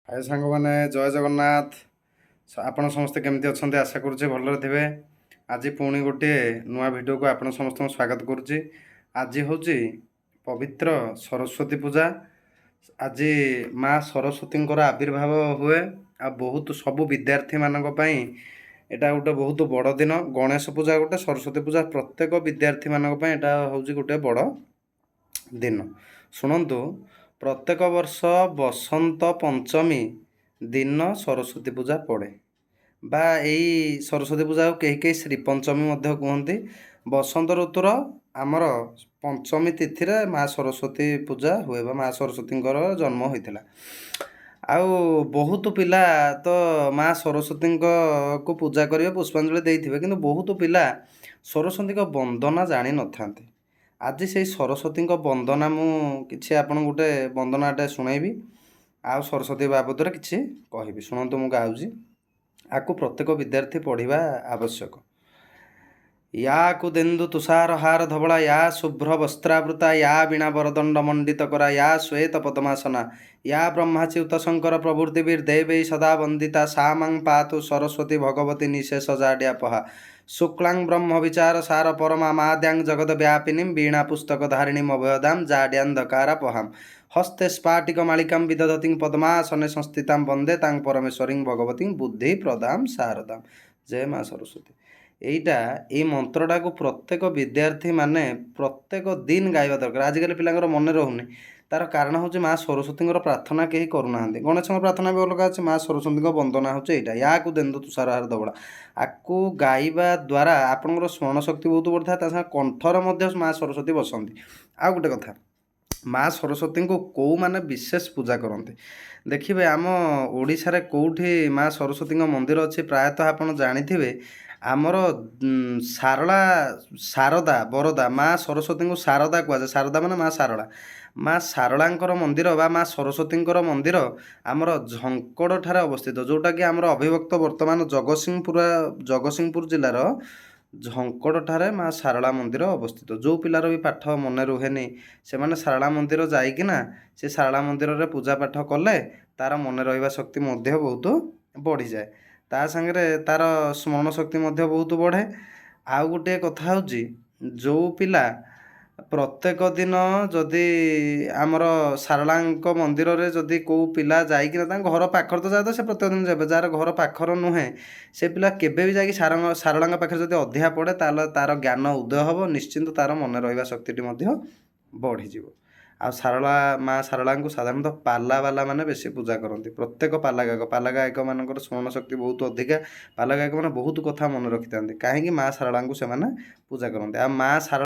ହାଏ ସାଙ୍ଗମାନେ, ଜୟ ଜଗନ୍ନାଥ। ଆପଣ ସମସ୍ତେ କେମିତି ଅଛନ୍ତି? ଆଶା କରୁଛି ଭଲରେ ଥିବେ। ଆଜି ପୁଣି ଗୋଟିଏ ନୂଆ ଭିଡ଼ିଓକୁ ଆପଣ ସମସ୍ତଙ୍କୁ ସ୍ୱାଗତ କରୁଛି। ଆଜି ହେଉଛି ପବିତ୍ର ସରସ୍ୱତୀ ପୂଜା। ଆଜି ମା ସରସ୍ୱତୀଙ୍କର ଆବିର୍ଭାବ ହୁଏ ଆଉ ବହୁତ ସବୁ ବିଦ୍ୟାର୍ଥୀମାନଙ୍କ ପାଇଁ ଏଇଟା ଗୋଟେ ବହୁତ ବଡ଼ ଦିନ। ଗଣେଶ ପୂଜା ଗୋଟେ, ସରସ୍ୱତୀ ପୂଜା, ପ୍ରତ୍ୟେକ ବିଦ୍ୟାର୍ଥୀମାନଙ୍କ ପାଇଁ ଏଇଟା ହେଉଛି ଗୋଟେ ବଡ଼ ଦିନ। ଶୁଣନ୍ତୁ, ପ୍ରତ୍ୟେକ ବର୍ଷ ବସନ୍ତ ପଞ୍ଚମୀ ଦିନ ସରସ୍ୱତୀ ପୂଜା ପଡ଼େ ବା ଏଇ ସରସ୍ୱତୀ ପୂଜାକୁ କେହି କେହି ଶ୍ରୀପଞ୍ଚମୀ ମଧ୍ୟ କୁହନ୍ତି। ବସନ୍ତ ଋତୁର ଆମର ପଞ୍ଚମୀ ତିଥିରେ ମା ସରସ୍ୱତୀ ପୂଜା ହୁଏ ବା ମା ସରସ୍ୱତୀଙ୍କର ଜନ୍ମ ହୋଇଥିଲା। ଆଉ ବହୁତ ପିଲା ତ ମା ସରସ୍ୱତୀଙ୍କକୁ ପୂଜା କରିବେ, ପୁଷ୍ପାଞ୍ଜଳି ଦେଇଥିବେ, କିନ୍ତୁ ବହୁତ ପିଲା ସରସ୍ୱତୀଙ୍କ ବନ୍ଦନା ଜାଣିନଥାନ୍ତି। ଆଜି ସେଇ ସରସ୍ୱତୀଙ୍କ ବନ୍ଦନା ମୁଁ କିଛି ଆପଣଙ୍କୁ ଗୋଟେ ବନ୍ଦନାଟେ ଶୁଣେଇବି ଆଉ ସରସ୍ୱତୀ ବାବଦରେ କିଛି କହିବି। ଶୁଣନ୍ତୁ, ମୁଁ ଗାଉଛି। ଆକୁ ପ୍ରତ୍ୟେକ ବିଦ୍ୟାର୍ଥୀ ପଢ଼ିବା ଆବଶ୍ୟକ। ୟା କୁନ୍ଦେନ୍ଦୁ ତୁଷାର ହାର ଧବଳା, ୟା ଶୁଭ୍ର ବସ୍ତ୍ରାବୃତା, ୟା ବୀଣା ବରଦଣ୍ଡ ମଣ୍ଡିତ କରା, ୟା ଶ୍ୱେତ ପଦ୍ମାସନା, ୟା ବ୍ରହ୍ମାଚ୍ୟୁତ ଶଙ୍କର ପ୍ରଭୃତିଭିର୍ଦେବୈ ସଦା ବନ୍ଦିତା, ସା ମାଂ ପାତୁ ସରସ୍ୱତୀ ଭଗବତୀ ନିଃଶେଷ ଜାଡ୍ୟାପହା। ଶୁକ୍ଳାଂ ବ୍ରହ୍ମ ବିଚାର ସାର ପରମାମାଦ୍ୟାଂ ଜଗଦ ବ୍ୟାପିନୀಂ ବୀଣା ପୁସ୍ତକ ଧାରିଣୀಂ ଅଭୟଦାಂ ଜାଡ୍ୟାନ୍ଧକାରାପହାಂ ହସ୍ତେ ସ୍ଫାଟିକ ମାଳିକାಂ ବିଦଧତିଂ ପଦ୍ମାସନେ ସଂସ୍ଥିତାಂ ବନ୍ଦେ ତାଂ ପରମେଶ୍ୱରୀଂ ଭଗବତୀଂ ବୁଦ୍ଧି ପ୍ରଦାಂ ଶାରଦାಂ। ଜୟ ମା ସରସ୍ୱତୀ। ଏଇଟା, ଏଇ ମନ୍ତ୍ରଟାକୁ ପ୍ରତ୍ୟେକ ବିଦ୍ୟାର୍ଥୀ ମାନେ ପ୍ରତ୍ୟେକ ଦିନ ଗାଇବା ଦରକାର। ଆଜିକାଲି ପିଲାଙ୍କର ମନେ ରହୁନି, ତାର କାରଣ ହେଉଛି ମା ସରସ୍ୱତୀଙ୍କର ପ୍ରାର୍ଥନା କେହି କରୁନାହାନ୍ତି। ଗଣେଶଙ୍କ ପ୍ରାର୍ଥନା ବି ଅଲଗା ଅଛି, ମା ସରସ୍ୱତୀଙ୍କ ବନ୍ଦନା ହେଉଛି ଏଇଟା, ୟା କୁନ୍ଦେନ୍ଦୁ ତୁଷାରହାର ଧବଳା। ଆକୁ ଗାଇବା ଦ୍ୱାରା ଆପଣଙ୍କର ସ୍ମରଣ ଶକ୍ତି ବହୁତ ବଢ଼ିଥାଏ, ତା ସାଙ୍ଗେ କଣ୍ଠରେ ମଧ୍ୟ ମା ସରସ୍ୱତୀ ବସନ୍ତି। ଆଉ ଗୋଟେ କଥା, ମା ସରସ୍ୱତୀଙ୍କୁ କେଉଁମାନେ ବିଶେଷ ପୂଜା କରନ୍ତି? ଦେଖିବେ, ଆମ ଓଡ଼ିଶାରେ କେଉଁଠି ମା ସରସ୍ୱତୀଙ୍କ ମନ୍ଦିର ଅଛି? ପ୍ରାୟତଃ ଆପଣ ଜାଣିଥିବେ, ଆମର ଶାରଳା, ଶାରଦା, ବରଦା। ମା ସରସ୍ୱତୀଙ୍କୁ ଶାରଦା କୁହାଯାଏ। ଶାରଦା ମାନେ ମା ଶାରଳା। ମା ଶାରଳାଙ୍କର ମନ୍ଦିର ବା ମା ସରସ୍ୱତୀଙ୍କର ମନ୍ଦିର ଆମର ଝଙ୍କଡ଼ ଠାରେ ଅବସ୍ଥିତ, ଯେଉଁଟାକି ଆମର ଅବିଭକ୍ତ ବର୍ତ୍ତମାନ ଜଗତସିଂହପୁର ଜିଲ୍ଲାର ଝଙ୍କଡ଼ ଠାରେ ମା ଶାରଳା ମନ୍ଦିର ଅବସ୍ଥିତ। ଯେଉଁ ପିଲାର ବି ପାଠ ମନେ ରୁହେନି, ସେମାନେ ଶାରଳା ମନ୍ଦିର ଯାଇକିନା ସେ ଶାରଳା ମନ୍ଦିରରେ ପୂଜା ପାଠ କଲେ ତା'ର ମନେ ରହିବା ଶକ୍ତି ମଧ୍ୟ ବହୁତ ବଢ଼ିଯାଏ। ତା ସାଙ୍ଗରେ ତା'ର ସ୍ମରଣ ଶକ୍ତି ମଧ୍ୟ ବହୁତ ବଢ଼େ। ଆଉ ଗୋଟିଏ କଥା ହେଉଛି, ଯେଉଁ ପିଲା ପ୍ରତ୍ୟେକ ଦିନ ଯଦି ଆମର ଶାରଳାଙ୍କ ମନ୍ଦିରରେ ଯଦି କେଉଁ ପିଲା ଯାଇକିନା, ତାଙ୍କ ଘର ପାଖରେ ତ ଯାହା ତ ସେ ପ୍ରତ୍ୟେକ ଦିନ ଯିବେ, ଯାହାର ଘର ପାଖର ନୁହେଁ ସେ ପିଲା କେବେ ବି ଯାଇକି ଶାରଳାଙ୍କ ପାଖରେ ଯଦି ଅଧିଆ ପଡ଼େ, ତାହେଲେ ତା'ର ଜ୍ଞାନ ଉଦୟ ହେବ ନିଶ୍ଚିନ୍ତ, ତା'ର ମନେ ରହିବା ଶକ୍ତିଟି ମଧ୍ୟ ବଢ଼ିଯିବ। ଆଉ ଶାରଳା, ମା ଶାରଳାଙ୍କୁ ସାଧାରଣତଃ ପାଲାବାଲା ମାନେ ବେଶୀ ପୂଜା କରନ୍ତି। ପ୍ରତ୍ୟେକ ପାଲା ଗାୟକ, ପାଲା ଗାୟକମାନଙ୍କର ସ୍ମରଣ ଶକ୍ତି ବହୁତ ଅଧିକା। ପାଲା ଗାୟକମାନେ ବହୁତ କଥା ମନେ ରଖିଥାନ୍ତି। କାହିଁକି ମା ଶାରଳାଙ୍କୁ ସେମାନେ ପୂଜା କରନ୍ତି? ଆଉ ମା ଶାରଳା